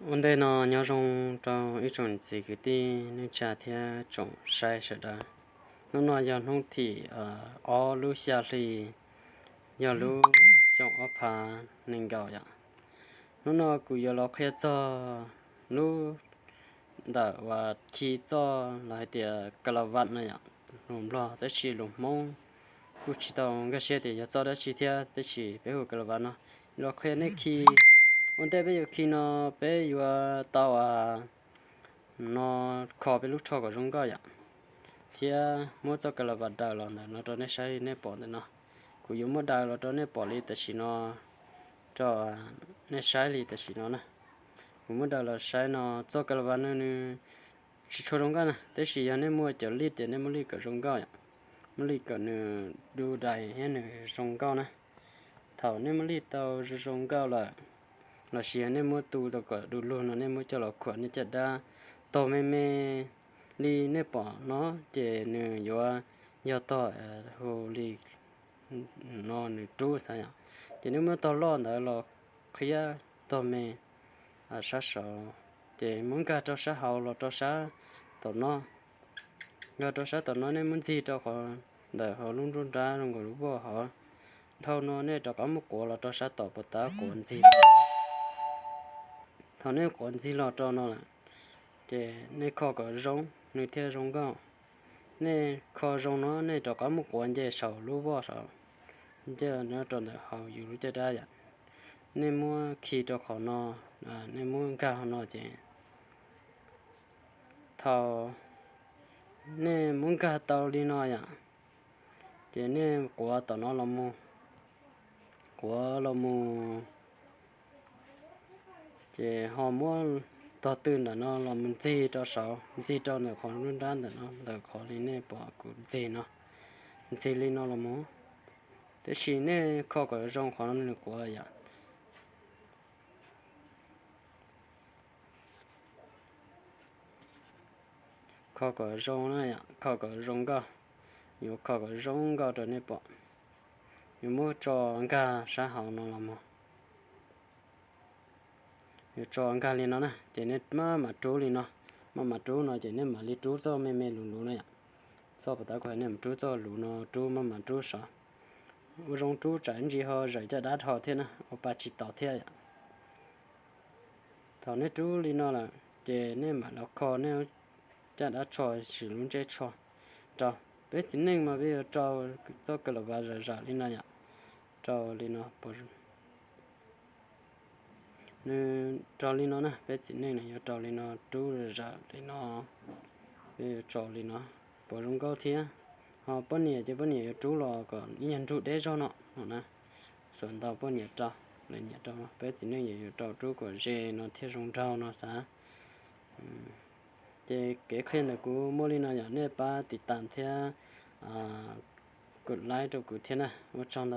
Ua ntej no nyob zoo rau ib tsoom txiv kwv tij neej tsa thiab tsoom saib sawv daws. Hnub no yog hnub thim ob lub xya hli, yog lub xyoo ob phav nees nkaum yom. Hnub no kuv yuav los qhia txog lub ntawm uas khi txoj los hais tias ka la vas no yom, lus Nplog tab sis lus Hmoob kuj tsis tau nkag siab tias yog txoj dab tsi thiab, tab sis peb hu ka la vas no. Los qhia nej khi. Ua ntej peb yuav khi no, peb yuav tau no kho peb lub tsho kom zoo nkauj yom, thiab muab txoj ka la vas daws los ntawm no rau nej saib li nej pom ntawm no. Kuv yuav muab daws los rau nej pom li tam sim no, rau nej saib li tam sim no na. Kuv muab daws los saib no, txoj ka la vas no nws tsis tshua zoo nkauj na, tab sis yog nej muaj cov lij ces nej muab lij kom zoo nkauj yom, muab lij kom nws du dais thiab nws zoo nkauj na. Thaum nej muab lij tau zoo zoo nkauj lawm, los sis yog nej muab tu tau kom du lug no nej muab coj los khuam nej caj dab tog me me li nej pom no, ces nws yuav yog tog hu li no nws rub xav yom. Ces nej muab tog loj ntawd los qhiab tog me sab saud, ces muab nkag rau sab hauv los rau sab tom no. Nkag rau sab tom no nej muab ntxig rau qhov ntawm hauv lub nruab nrab zoo nkaus lub voj hauv. Dhau no nej rov qab muab quav los rau sab tom puas tab quav ntxig. Thaum nej quav ntxig los rau no lawm, ces nej kho kom zoo nws thiaj zoo nkauj. Nej kho zoo no nej rov qab muab quav nce saum lub voj saud, nce nyob rau ntawm hauv yus lub caj dab yom. Nej muab khi rau qhov no, nej muab nkag no ces thaum nej muab nkag tau li no yom, ces nej quav tom no los mus, quav los mus, ces ho muab tog tw ntawm no los mus ntxig rau saud, ntxig rau ntawm qhov nruab nrab ntawm no, ntawm qhov li nej pom kuv ntxig no, ntxig li no los mus. Tab sis nej kho kom zoo qhov no nws quav yom. Kho kom zoo na yom, kho kom zoo nkauj. Yuav kho kom zoo nkauj rau nej pom. Yuav muab tso nkag sab hauv no los mus. Yuav tso nkag li no na, ces nej maj mam rub li no. Maj mam rub no ces nej mam li rub txoj me me luv luv no yom. Txoj puas tab kuv hais nej mam rub txoj luv no, rub maj mam rub saud. Ua zoo rub tsam ntsis ho zawm caj dab dhau thiab na, ua pa tsis tau thiab yom. Thaum nej rub li no lawm ces nej mam los kho nej caj dab tsho, sim lub ntsej tsho rau. Peb txiv neej mas peb yuav rau txoj ka la vas zawm zawm li no yom, rau li no. Nws rau li no na, peb txiv neej no yuav rau li no, rub zawm li no, peb yuav tso li no, puas zoo nkauj thiab. Ho poj niam ces poj niam yuav rub los kom ib nyuag nrug deb zog no no na. Xuas ntau poj niam rau, lawv nyiam rau, peb txiv neej yuav rau rub kom ze no thiaj zoo nraug no xav. Ces kev qhia ntawm kuv muaj li no yom, nej pab tiv tas thiab kuv like rau kuv thiab na, ua tsaug ntau.